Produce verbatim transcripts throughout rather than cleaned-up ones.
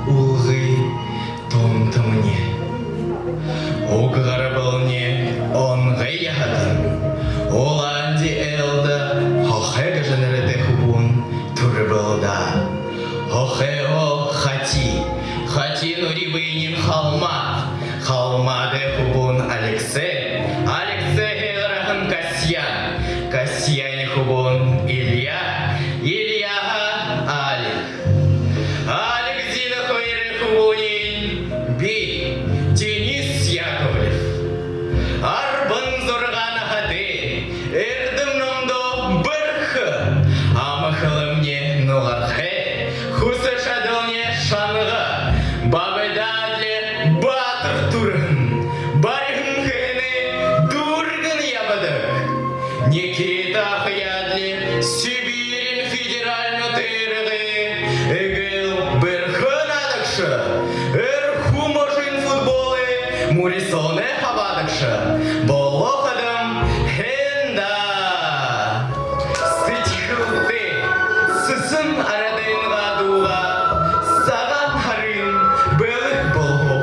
Үлгы томтомни. Уг гарбални онгой яһатан. Улаан дээдэ Хохой гэжэ нэрэтэй хүбүүн түрбэл даа. Хохойһоо Хати. Хати нүри бэеын Халмад. Халмадай хүбүүн Алексей. Алексейһээ гараһан Касьян. Касьяниин хүбүүн Илья. Ильяһаа Алик. Алик Зина хоёрой хүбүүниинь би, Денис Яковлев. Арбан зургаан наһатай, эрдэм номдоо бэрхэ, амгалан нугархай, хүсэ шадални шанга, бабайдаа адли баатар түрэһэн, бариһан хэһэнэй дүүргэн ябадаг. Никита ахаяа адли Сибириин федеральна тойрогой эгээл бэрхэ наадагша, Эрхүү можын футболой мүрысөөндэ хабаадагша. Болоо һаа даа, һэн даа. Сэдьхэлтэй, сэсэн арадайнгаа дуугаа Сагаан һарын бэлэг болгоо.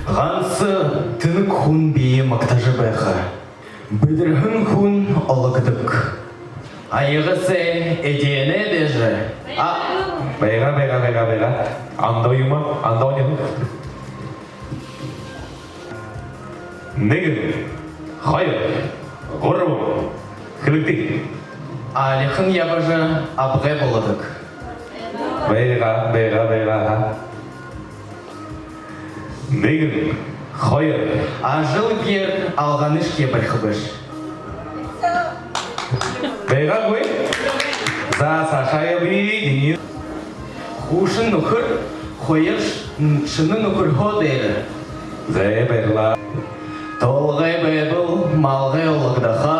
Ганса тэнэг хүн бэеэ магтажа байха. Бэдэрһэн хүн ологдодог. Аяга сай эдеэнэй дээжэ. А, байгаа, байгаа, байгаа, байгаа. Андаа юумэ, андаа юумэ. Нэгэн, хоёр, гурбан. Хэлэгты. Алихан ябажа абгай болодог. Байгаа, байгаа, байгаа. Нэгэн, хоёр. Ажал гээр алганышье бариха бэшэ. Байгаагүй? За, саашаа ябая, Денис. Хуушан нүхэр хуяарша, шэнэ нүхэрһөө дээрэ. Зэ, баярлаа. Толгой байбал, малгай ологдохо.